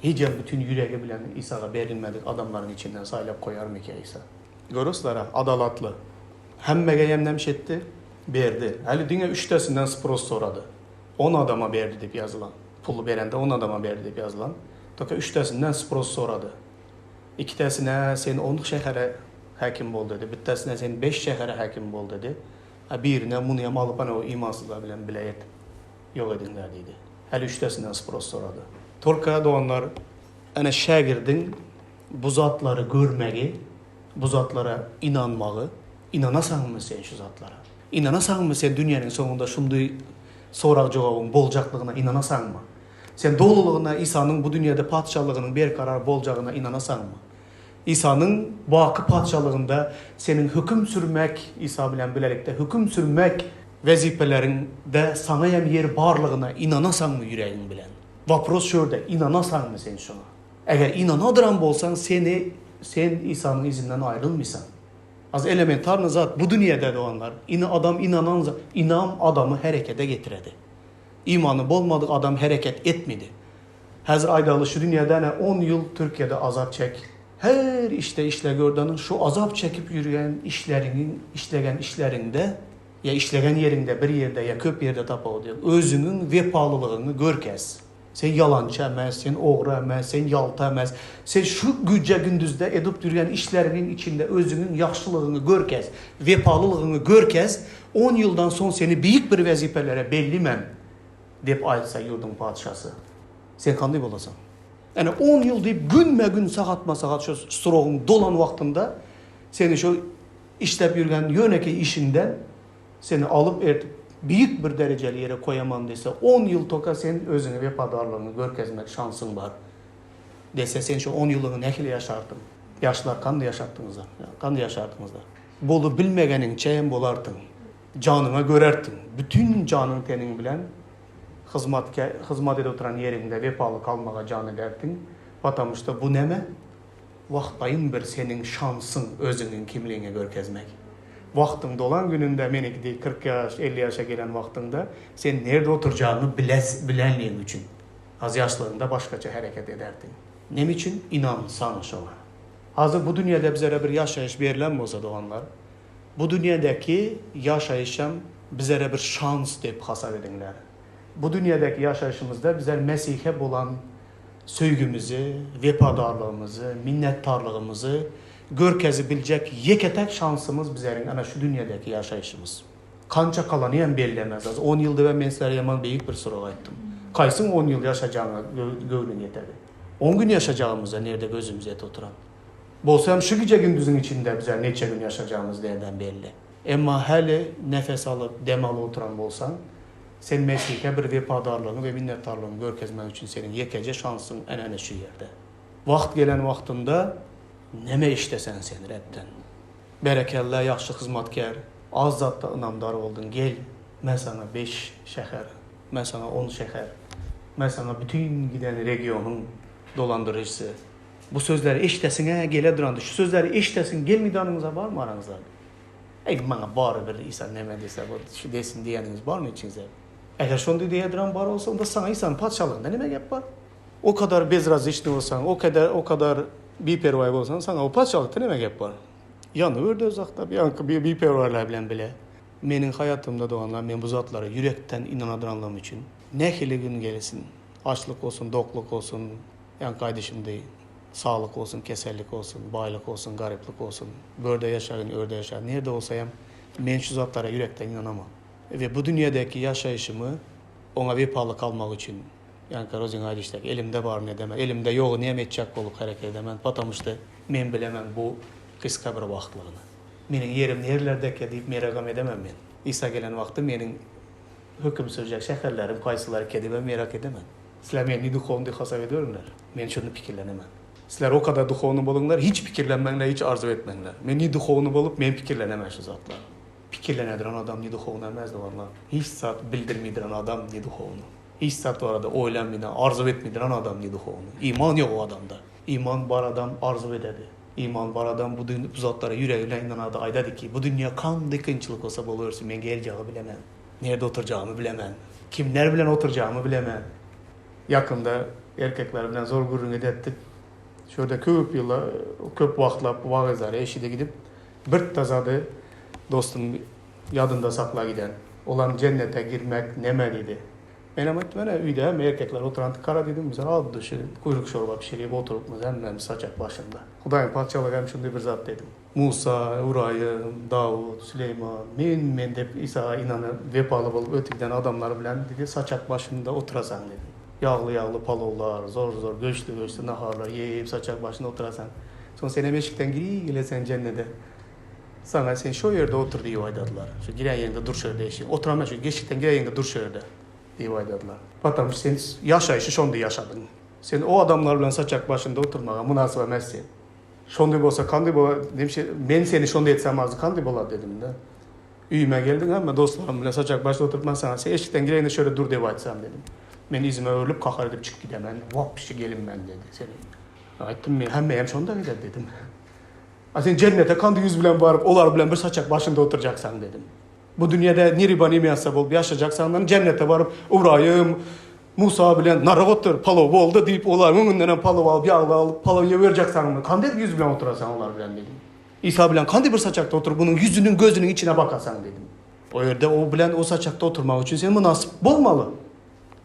hijem bütin ýüregi bilen Isaga berilmedik adamlaryň içinden saýlap goýarmyka Isa? Görüsler-ä, adalatly. Hemmege ýemlemiş etdi, berdi. Häli diňe üçdesinden spros sorady. On adama berdi diýip ýazylan. Puly berende on adama berdi diýip ýazylan. Toka üçdesinden spros sorady. Ikidesine sen on şähere häkim bol dedi. Bitdesine sen beş şähere häkim bol dedi. A birine muny hem alyp ana o imansyzlar bilen bile etip ýok ediňler diýdi. Häli üçdesinden spros sorady. Tolka doganlar ana şägirdiň bu zatlary görmegi, bu zatlara ynanmagy, ynanasaňmy sen şu zatlara? Ynanasaňmy sen dünýäniň soňunda şundy sorag-jogabyň boljaklygyna ynanasaňmy? Sen dolulygyna Isanyň bu dünýäde patyşalygynyň berkarar boljagyna ynanasaňmy? Isanyň baky Patyşalygynda seniň höküm sürmek, Isa bilen bilelikde höküm sürmek wezipeleriňde saňa hem ýer barlygyna ynanasaňmy ýüregiň bilen? Wopros şu ýerde, ynanasaňmy sen şoňa? Eger ynanadyran bolsaň, seni, sen Isanyň yzyndan aýrylmysaň. Az elementarny zat bu dünýede doganlar, ine adam ynanan ynam adamy herekete getiredi. Imany bolmadyk adam hereket etmedi. Häzir aýdaly şu dünýede ene on ýyl Türkiýede azap çek. Her işde işle gördeniň şu azap çekip ýürgen işleriňiň işlegen işleriňde ýa işlegen ýeriňde bir ýerde ýa köp ýerde tapawut ýok. Özüňiň wepalylygyňy görkez. Sen ýalançy emes, sen ogry emes, sen ýalta emes. Sen şu gije gündizde edip ýürgen işleriňiň içinde özüňiň ýagşylygyňy görkez, wepalylygyňy görkez, on ýyldan soň seni beýik bir wezipelere bellimen. Diýip aýtsa ýurduň patyşasy. Sen kandy bolasaň? Ene on ýyl diýip günme-gün sagatma-sagat şu srogyň dolan wagtynda seni şu işläp ýürgen ýönekeý işiňden seni alyp ertip beýik bir derejeli ýere koýaman diýse on ýyl toka sen özüňe wepadarlygyňy görkezmek şansyň bar dese sen şu on ýylyňy nähili ýaşardyň? Ýaşlar kandy ýaşardyňyzlar? Kandy ýaşardyňyzlar? Bolubilmegeniňçe hem bolardyň. Janyňa görerdiň. Bütin janyň-teniň bilen hyzmatkä, hyzmat edip oturan ýeriňde wepaly galmaga jan ederdiň. Patamuşda bu näme? Wagtlaýyn bir seniň şansyň özüňiň kimligiňi görkezmek. Wagtyň dolan gününde, meniki deý 40 ýaş, 50 ýaşa gelen wagtyňda sen nirde oturjagyňy biles, bilenligiň üçin. Az ýaşlygyňda başgaça hereket ederdiň. Neme üçin? Ynansaň şoňa. Hazir bu dünýede bizlere bir ýaşaýyş berlen bolsa doganlar, Bu dünýädäki ýaşaýyşam bizlere bir şans diýip hasap ediňler. Bu dünýädäki ýaşaýşymyzda bizler Mesihe bolan söýgimizi, wepadarlygymyzy, minnetdarlygymyzy görkezip biljek ýeke-täk şansymyz bizleriň ana şu dünýädäki ýaşaýşymyz. Kança kalany hem belli emes. Az on ýyl diýip men sizlere ýaman beýik bir sorag aýtdym. Kaýsyň on ýyl ýaşajagyňa göwnüň ýetedi? On gün ýaşajagymyza nirde gözümiz ýetip oturan? Bolsa hem şu gije-gündiziň içinde bize neçe gün ýaşajagymyz nerden belli. Emma häli nefes alyp, dem alyp oturan bolsaň, sen Mesihe bir wepadarlygyňy we minnetdarlygyňy görkezmek üçin seniň ýekeje şansyň ene-ene şu ýerde. Wagt gelen wagtynda neme işleseň sen Rebden. Berekella, ýagşy hyzmatkär, az zatda ynamdar bolduň, gel, men saňa beş şäher, men saňa on şäher, men saňa bütin giden regionyň dolandyryjysy. Bu sözleri eşidesiň-ä gele durandy. Şu sözleri eşidesiň gelmidanyňyza barmy araňyzda? Eý, maňa barybir Isa neme diýse, bu şu desin diýeniňiz barmy içiňizde? Eger şondy diýe duran bar bolsa, onda saňa Isanyň patyşalygynda neme gep bar? O kadar bezrazliçnyý bolsaň, o kadar, o kadar biperwaý bolsaň, saňa o patyşalykda neme gep bar? Ýanyber döwzahda ýaňky biperwaýlar bilen bile. Meniň haýatymda doganlar, men bu zatlara ýürekden ynanadyranlygym üçin, nähili gün gelsin, açlyk bolsun, dokluk bolsun, Ýaňky aýdyşym deý, saglyk bolsun, kesellik bolsun, baýlyk bolsun, garyplyk bolsun, börde ýaşagyn, örde ýaşagyn, nirde bolsaýam, men şu zatlara ýürekden ynanaman. We bu dünýedäki ýaşaýşymy oňa wepaly kalmak üçin, ýaňky Rozyň aýdyşdaki, elimde baryny edemen, elimde ýoguny hem etjek bolup hereket edemen, potomu şto men bilemen bu gysga bir wagtlygyny. Meniň ýerim nirlerdeke diýip meragam edemen men. Isa gelen wagty meniň höküm sürjek şäherlerim kaýsylarke diýibem merak edemen. Sizler meni ne duhowny diýip hasap edöriňler? Men şony pikirlenemen. Sizler o kadar duhowny boluňlar, hiç pikirlenmäňler, hiç arzuw etmäňler. Men ne duhowny bolup, men pikirlenemen şu zatlar. Pikirlenediren adam ne duhowny emesdi walla. Hiç zat bildirmediren adam ne duhowny. Hiç zat barada oýlanmydan, arzuw etmediren adam ne duhowny. Iman ýok o adamda. Iman bar adam arzuw ededi. Iman bar adam bu bu zatlara ýüregi bilen ynanady, aýdady ki, bu dünýe kandy kynçylyk bolsa bolubersin, men geljagy bilemen. Nirde oturjagymy bilemen. Kimler bilen oturjagymy bilemen. Ýakynda erkekler bilen zor gürrüň edetdik. Şu ýerde köp ýyla, köp wagtlap wagyzlary eşide gidip, birta zady dostum ýadynda sakla giden. Olam jennete girmek neme diýdi. Menem aýtdym, ene öýde hemme erkekler oturan kara diýdim, biz az duşy guýruk şorba bişirip oturypmyz hemmämiz saçak başynda. Hudaýyň Patyşalygy hem şunday bir zat diýdim. Musa, Ybraýym, Dawut, Süleýman, men, men dep Isaga ynanyp, wepaly bolup ötüp giden adamlar bilen diýdi, saçak başynda oturasaň diýdi. Ýagly-ýagly palowlar, zor-zor göçli-göçli naharlar iýip saçak başynda oturasaň. Soň senem eşikden gir geleseň jennede. Saňa sen şo ýerde otur diýip aýdadylar. Şu giren ýeriňde dur şo ýerde eşik. Oturanma şu eşikden giren ýeriňde dur şo ýerde diýip aýdadylar. Patamyş sen ýaşaýşy şonda ýaşadyň. Sen o adamlar bilen saçak başynda oturmaga mynasyp emes sen. Şonday bolsa kanday bolar demişe men seni şonday etsem azy kanday bolar dedim-de. Öýüme geldiň hemme dostlarym bilen saçak başynda oturyp men saňa sen eşikden gireňde şöyle dur diýip aýtsam dedim. Men yzyma öwrülip kahar edip çykyp gidemen. Wapşi gelinmen dedi seni. Aýtdym men hemme hem şonda gider dedim. A sen jennete kandy ýüz bilen baryp, olar bilen bir saçak başynda oturjaksaň dedim. Bu dünýede ni ryba ni mýasa bolup ýaşajaksaňdan jennete baryp, Ybraýym, Musa bilen narak otur, palow boldy diýip, olaryň öňündenem palow alyp, ýagly alyp, palow iýewerjaksaňmy? Kandy ýüz bilen oturasaň olar bilen dedim. Isa bilen kandy bir saçakda oturyp, onuň ýüzüniň, gözüniň içine bakasaň dedim. O ýerde o bilen o saçakda oturmak üçin sen mynasyp bolmaly.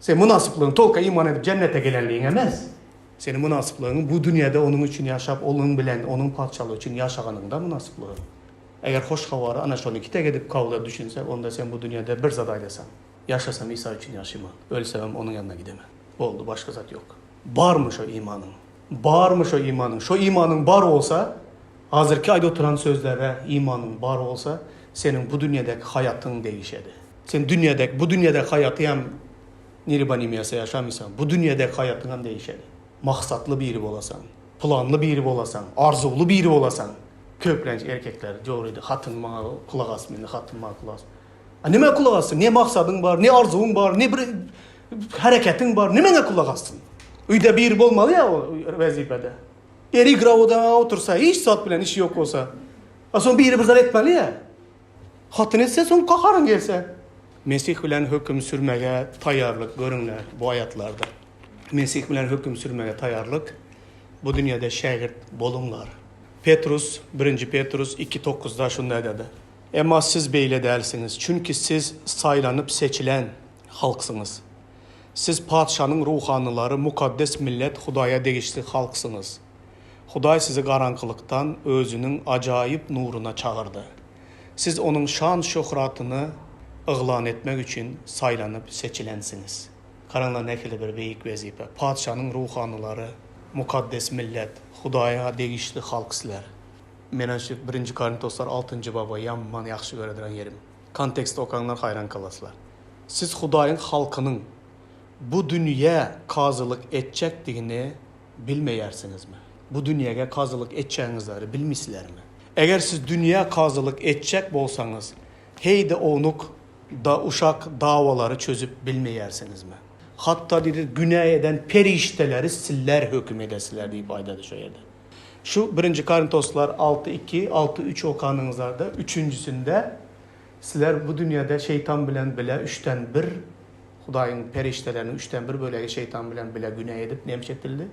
Sen mynasyplygyň tolka iman edip jennete gelenligiň emes. Seniň mynasyplygyň bu dünýäde Onuň üçin ýaşap, Onuň bilen, Onuň Patyşalygy üçin ýaşaganyňda mynasyplygyň. Eger Hoş Habary ana şony kitek edip kabul edip düşünsek, onda sen bu dünýäde bir zat aýdasaň, Ýaşasam Isa üçin ýaşyman, ölsemem Onuň ýanyna gidemen. Boldy, başga zat ýok. Barmy şo imanyň? Barmy şo imanyň? Şo imanyň bar bolsa, hazirki aýdyp oturan sözlere imanyň bar bolsa, seniň bu dünýädäki haýatyň degişedi. Sen dünýädäki, bu dünýädäki haýaty hem Niribanimiýasa ýaşamysaň, bu dünýedäki haýatyňam değişedi. Maksatly biri bolasaň, planly biri bolasaň, arzuwly biri bolasaň. Köplenç erkekler jorydy, hatyn maňa kulak asmyny, hatyn maňa kulak asmyny. A nämä kulak assyn? Ne maksadyň bar, ne arzuwyň bar, ne bir hereketiň bar, nemäňe kulak assyn? Öýde biri bolmaly ýa o wezipede. Eri grawoda otursa, hiç zat bilen işi ýok bolsa. A soň biri bir zat etmeli ýa. Hatyn etse soň gaharyň gelse. Mesih bilen höküm sürmege taýýarlyk görüňler bu aýatlarda. Mesih bilen höküm sürmege taýýarlyk, bu dünýede şägirt boluňlar. Petrus, Birinji Petrus iki dokuzda şunday dedi, Emma siz beýle dälsiňiz, çünki siz saýlanyp seçilen halksyňyz. Siz patyşanyň ruhanylary, mukaddes millet, Hudaýa degişli halksyňyz. Hudaý sizi garaňkylykdan Özüniň ajaýyp nuruna çagyrdy. Siz Onuň şan-şöhratyny yglan etmek üçin saýlanyp seçilensiňiz. Garaňlar nähili bir beýik wezipe! Patyşanyň ruhanylary, mukaddes millet, Hudaýa degişli halk sizler. Menem şu Birinji Korintoslar altynjy baba ýaman ýagşy görediren ýerim. Kontekstde okaňlar haýran galaslar. Siz Hudaýyň halkynyň bu dünýä kazylyk etjekdigini Bilmeýärsiňizmi? Bu dünýäge kazylyk etjegiňizleri bilmisizlermi? Eger siz dünýä kazylyk etjek bolsaňyz, heý-de ownuk da uşak dawalary çözüp bilmeýärsiňizmi? Hatda diýdi, günä eden perişdeleri sizler höküm edesizler diýip aýdady şo ýerde. Şu Birinji Korintoslar alty iki, alty üç okanyňyzlarda üçünjisinde sizler bu dünýäde şeýtan bilen bile üçden bir Hudaýyň perişdeleriniň üçden bir bölegi şeýtan bilen bile günä edip nemç etildi,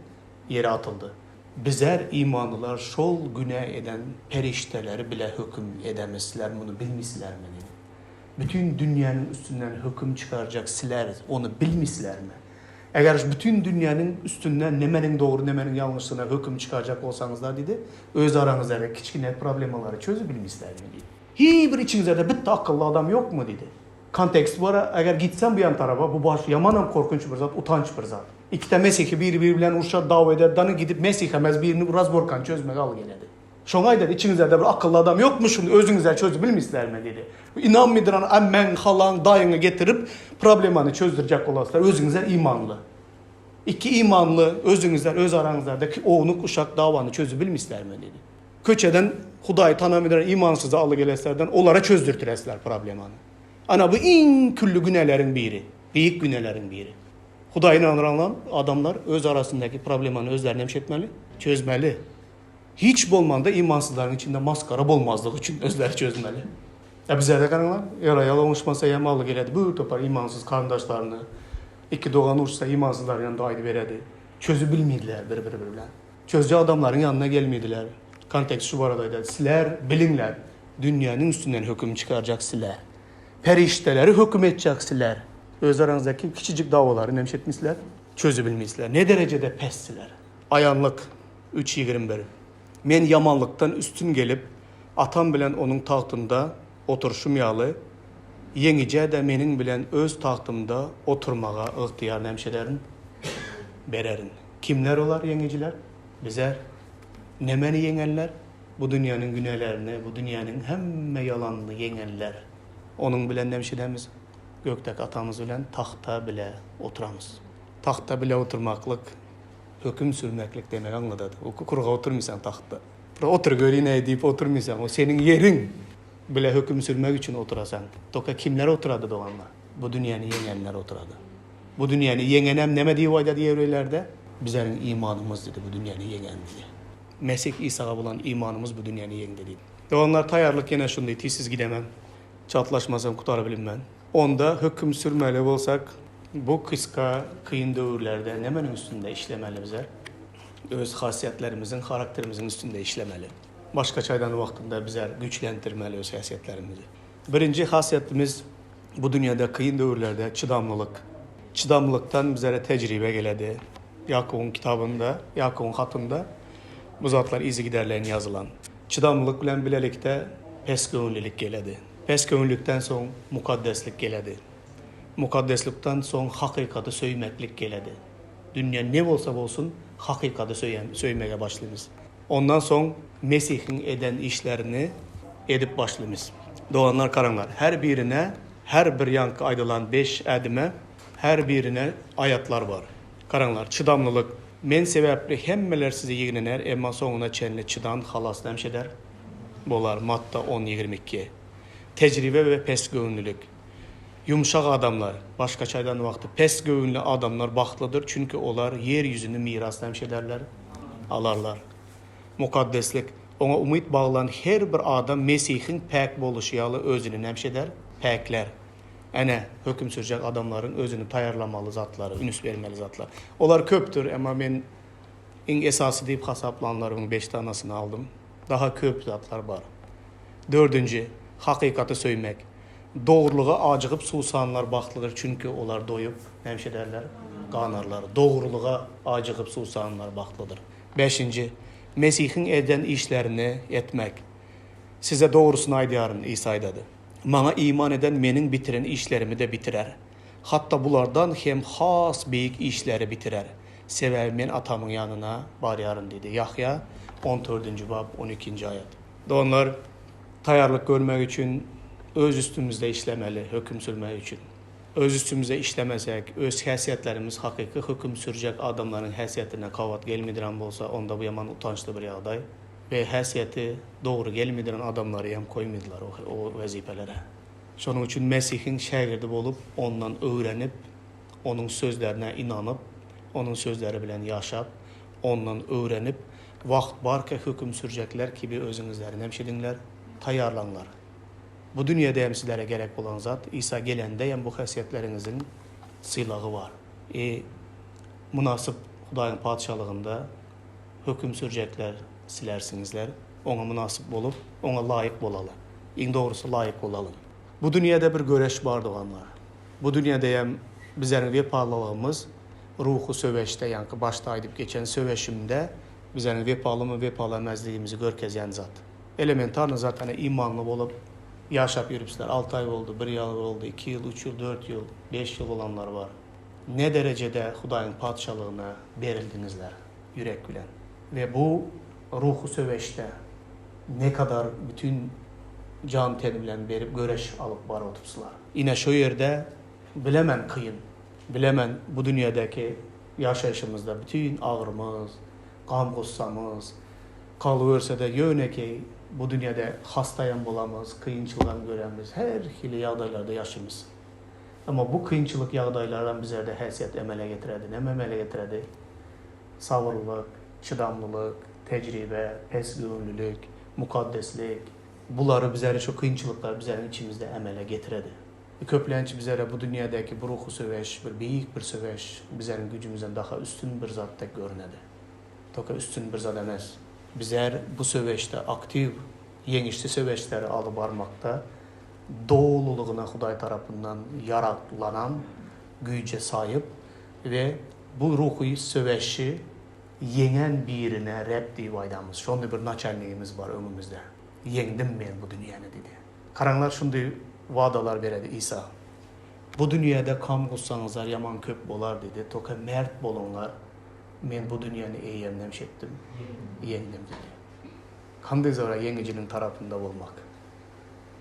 ýere atyldy. Bizler imanlylar şol günä eden perişdeleri bile höküm edemiz, sizler muny bilmisizlermi? diýdi. Bütin dünýäniň üstünden höküm çykarjak sizler ony bilmisizlermi? Eger bütin dünýäniň üstünden nemeniň dogry nemeniň ýalňyşdygyna höküm çykarjak bolsaňyzlar diýdi, öz araňyzdaky kiçgine problemalary çözüp bilmisizlermi? diýdi. Hiý bir içiňizde bitta akylly adam ýokmy? diýdi. Kontekst bar, eger gitsem bu ýan taraba, bu baş ýamanam korkunç bir zat, utanç bir zat. Ikide mesihi biri-biri bilen urşar, dawa eder, dany gidip mesih emez birini razborkany çözmege aly geledi. Şoňa aýdar, içiňizlerde bir akylly adam ýokmy şuny özüňizler çözüp bilmisizlermi diýdi. Ynanmydyran ämmäň, halaň, daýyňy getirip problemany çözdürjek bolaslar, özüňizler imanly. Iki imanly özüňizler öz araňyzlardaki ownuk uşak dawany çözüp bilmisizlermi diýdi. Köçeden Hudaýy tanamydyran imansyzy aly geleslerden olara çözdürtiresler problemany. Ana bu iň külli günäleriň biri, beýik günäleriň biri. Hudaýa ynandyranlar adamlar öz arasyndaky problemany özleri näme etmeli? Çözmeli. Hiç bolmanda imansyzlaryň içinde maskara bolmazlyk üçin özleri çözmeli. Ýa bizlerde garaňlar, är-aýal oňuşmasa ýa maly geledi bir topar imansyz garyndaşlaryny, iki dogan uruşsa imansyzlaryň ýanynda aýdyberedi. Çözüp bilmediler bir-biri bilen. Çözüji adamlaryň ýanyna gelmediler. Kontekst şu barada aýdar, Sizler biliňler, dünýäniň üstünden höküm çykarjak sizler. Perişdeleri höküm etjek sizler. Öz araňyzdaky kiçijik dawalary näme etmişler? Çözübilmişler. Ne derejede pessiler? Aýanlyk üç 21. Men ýamanlykdan üstün gelip, Atam bilen Onuň tagtynda oturyşym ýaly, ýeňijä-de meniň bilen öz tagtymda oturmaga ygtyýar näme ederin? Bererin. Kimler olar ýeňijiler? Bizler. Nemeni ýeňenler? Bu dünýäniň günälerini, bu dünýäniň hemme ýalanyny ýeňenler. Onuň bilen näme edemiz? Gökdäki Atamyz bilen tagtda bile oturamyz. Tagtda bile oturmaklyk, höküm sürmeklik demegi aňladady. O kurga oturmaýsaň tagtda. Bir otur görin-äý diýip oturmaýsaň, o seniň ýeriň. Bile höküm sürmek üçin oturasaň. Toka kimler oturady doganlar? Bu dünýäni ýeňenler oturady. Bu dünýäni ýeňenem näme diýip aýdady ýewreýlerde? Bizleriň imanymyz diýdi, bu dünýäni ýeňen diýdi. Mesih Isaga bolan imanymyz bu dünýäni ýeňdi diýdi. Doganlar taýýarlyk ýene şundy, tizsiz gidemem. Çaltlaşmasam gutara bilinmän. Onda höküm sürmeli bolsak, bu kyska kyn döwürlerde nämeniň üstünde işlemeli bizler? Öz hasiýetlerimiziň, harakterimiziň üstünde işlemeli. Başgaça aýdan wagtynda bizler güýçlendirmeli öz häsiýetlerimizi. Birinji hasiýetimiz bu dünýäde kyn döwürlerde çydamlylyk. Çydamlylykdan bizlere tejribe geledi. Ýakubyň kitabynda, Ýakubyň hatynda bu zatlar yzygiderleýin ýazylan. Çydamlylyk bilen bilelikde pesgöwünlilik geledi. Pesgöwünlikden soň mukaddeslik geledi. Mukaddeslikden soň hakykaty söýmeklik geledi. Dünýä ne bolsa bolsun, hakykaty söýmege başlymyz. Ondan soň Mesihiň eden işlerini edip başlymyz. Doganlar garaňlar, her birine, her bir ýaňky aýdylan beş ädime her birine aýatlar bar. Garaňlar, çydamlylyk, Men sebäpli hemmeler sizi ýigrener, emma soňuna çenli çydan halas nämiş eder? Bolar, Matta on, 22. Tejribe we pesgöwünlilik. Ýumşak adamlar, başgaça aýdan wagty pesgöwünli adamlar bagtlydyr, çünki olar ýer ýüzüni miras nämiş ederler? Alarlar. Mukaddeslik. Oňa umyt baglan her bir adam Mesihiň päk boluşy ýaly özüni nämiş eder? Päklär. Ene, höküm sürjek adamlaryň özüni taýýarlamaly zatlary, ünüs bermeli zatlar. Olar köpdür, emma men iň esasy diýip hasaplanlarymyň beş danasyny aldym. Daha köp zatlar bar. Dördünji, hakykaty söýmek. Dogrulyga ajygyp suwsanlar bagtlydyr, çünki olar doýup, näme ederler? Ganarlar. Dogrulyga ajygyp suwsanlar bagtlydyr. Bäşinji, Mesihiň eden işlerini etmek. Size dogrusyny aýdýaryn, Isa aýdady. Maňa iman eden Meniň bitiren işlerimi-de bitirer. Hatda bulardan hem has beýik işleri bitirer. Sebäbi Men Atamyň ýanyna barýaryn diýdi. Ýahýa, on dördünji bap, on ikinji aýat. Doganlar, taýýarlyk görmek üçin öz üstümizde işlemeli, höküm sürmek üçin. Öz üstümizde işlemesek, öz häsiýetlerimiz hakyky höküm sürjek adamlaryň häsiýetine gabat gelmediren bolsa, onda bu ýaman utançly bir ýagdaý. We häsiýeti dogry gelmediren adamlary hem koýmadylar o wezipelere. Şonuň üçin Mesihiň şägirdi bolup, ondan öwrenip, onuň sözlerine ynanyp, onuň sözleri bilen ýaşap, ondan öwrenip, wagt barka höküm sürjekler kibi özüňizleri nemşediňler, taýýarlaňlar. Bu dünýede hem sizlere gerek bolan zat, Isa gelende hem bu häsiýetleriňiziň sylagy bar. E mynasyp Hudaýyň Patyşalygynda höküm sürjekler silersiňizler. Oňa mynasyp bolup, oňa laýyk bolaly. Iň dogrusy laýyk bolalyň. Bu dünýede bir göreş bar doganlar. Bu dünýede hem bizleriň wepalylygymyz ruhy söweşde, ýaňky başda aýdyp geçen söweşimde bizleriň wepalymy wepaly emesligimizi görkezýän zat. Elementarny zat ene imanly bolup ýaşap ýörüpsizler. Alty aý boldy, bir ýyl boldy, iki ýyl, üç ýyl, dört ýyl, beş ýyl bolanlar bar. Ne derejede Hudaýyň Patyşalygyna berildiňizler ýürek bilen? We bu ruhy söweşde ne kadar bütin jan-ten bilen berip göreş alyp baryp otypsylar? Ine şo ýerde bilemen kyn, bilemen bu dünýädäki ýaşaýşymyzda bütin agyrymyz, gam-gussamyz, galyberse-de ýönekeý bu dünýäde hastaýam bolamyz, kynçylygam göremiz, her hili ýagdaýlarda ýaşymyz. Emma bu kynçylyk ýagdaýlaram bizlerde häsiýet emele getiredi. Näme emele getiredi? Sabyrlylyk, çydamlylyk, tejribe, pesgöwünlilik, mukaddeslik. Bulary bizlere şu kynçylyklar bizleriň içimizde emele getiredi. Köplenç bizlere bu dünýädäki bu ruhy söweş bir beýik bir söweş, bizleriň güýjümizden daha üstün bir zat dek görünedi. Toka üstün bir zat emes. Bizler bu söweşde aktiw, ýeňişli söweşleri alyp barmakda dolulygyna Hudaý tarapyndan ýaraglanan. güýje saýyp we bu ruhy söweşi ýeňen birine Reb diýip aýdamyz. Şondy bir naçalnigimiz bar öňümizde. Ýeňdim men bu dünýäni diýdi. Garaňlar şundy wadalar beredi Isa. Bu dünýäde gam-gussaňyzlar ýaman köp bolar diýdi. Toka mert boluňlar. Men bu dünýäni eýýämnem şetdim, ýeňdim diýdi. Kandy zora ýeňijiniň tarapynda bolmak.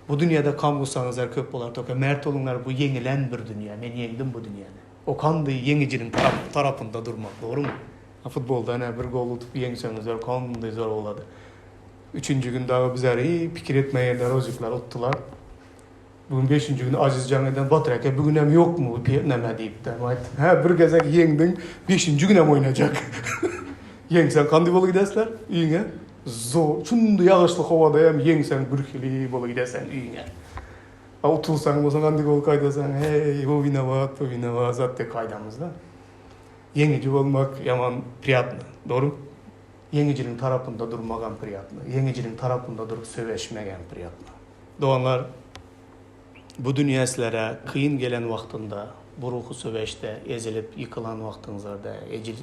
Bu dünýäde gam-gussaňyzlar köp bolar, toka mert boluňlar, bu ýeňilen bir dünýä, men ýeňdim bu dünýäni. O kandy ýeňijiniň tarapynda durmak, dogrumy? Futbolda ine bir gol utup ýeňseňizler kandy zor bolady. Üçünji gün dagy bizler hiý pikir etmeýänler ozjuklar utdular. Bu gün beşinji gün Aziz jaň eden Batyr eke bu günem ýokmy bu neme diýipdi. Men aýtdym hä bir gezek ýeňdiň beşinji günem oýnajak. Ýeňseň kandy bolup gidesler öýüňe. Zor şundy ýagyşly howada hem ýeňseň birhili bolup gideseň öýüňe. A utulsaň bolsa kandy bolup gaýdasaň heý bu winowat bu winowat zat diýip gaýdamyzda. Ýeňiji bolmak ýaman priýatno dogrymy? Ýeňijiniň tarapynda durmagam priýatno. Ýeňijiniň tarapynda durup söweşmegem priýatno. Doganlar, bu dünýä sizlere kyn gelen wagtynda, bu ruhy söweşde ezilip ýykylan wagtyňyzlarda,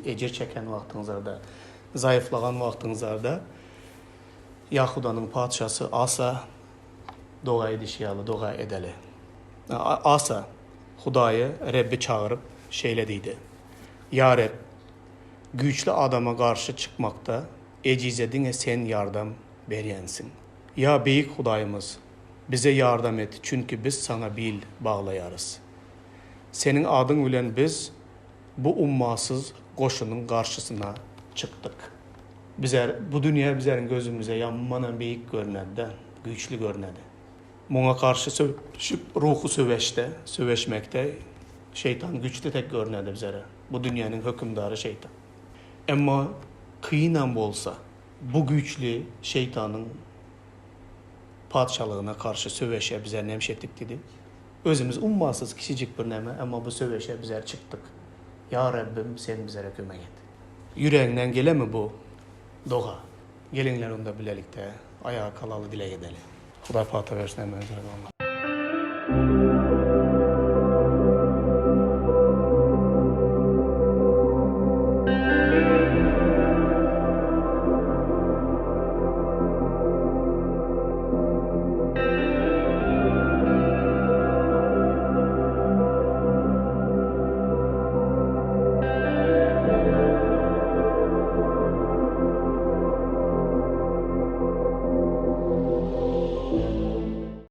ejir çeken wagtyňyzlarda, zaýyflagan wagtyňyzlarda Ýahudanyň patyşasy Asa doga edişi ýaly doga edeli. Asa Hudaýy Rebbi çagyryp, şeýle diýdi, Ýa Reb, güýçli adama garşy çykmakda ejize diňe Sen ýardam berýänsiň. Ýa Beýik Hudaýymyz, bize ýardam et, çünki biz Saňa bil baglaýarys. Seniň adyň bilen biz bu ummasyz goşunyň garşysyna çykdyk. Bizer, bu dünýä bizeriň gözümize ýamanam beýik görnedi-de, güýçli görnedi. Muňa garşy söweşip, ruhy söweşde, söweşmekde şeýtan güýçli tek görnedi bizere. Bu dünýäniň hökümdary şeýtan. Emma kynam bolsa, Bu güýçli şeýtanyň patyşalygyna garşy söweşe bizler näme iş etdik diýdi. Özümiz ummasyz kiçijik bir näme, emma bu söweşe bizler çykdyk. Ýa Rabbim, Sen bizlere kömek et. Ýüregiňden gelemi bu doga? Geliňler onda bilelikde aýaga galaly dileg edeli. Hudaý pata bersin hemmäňize doganlar.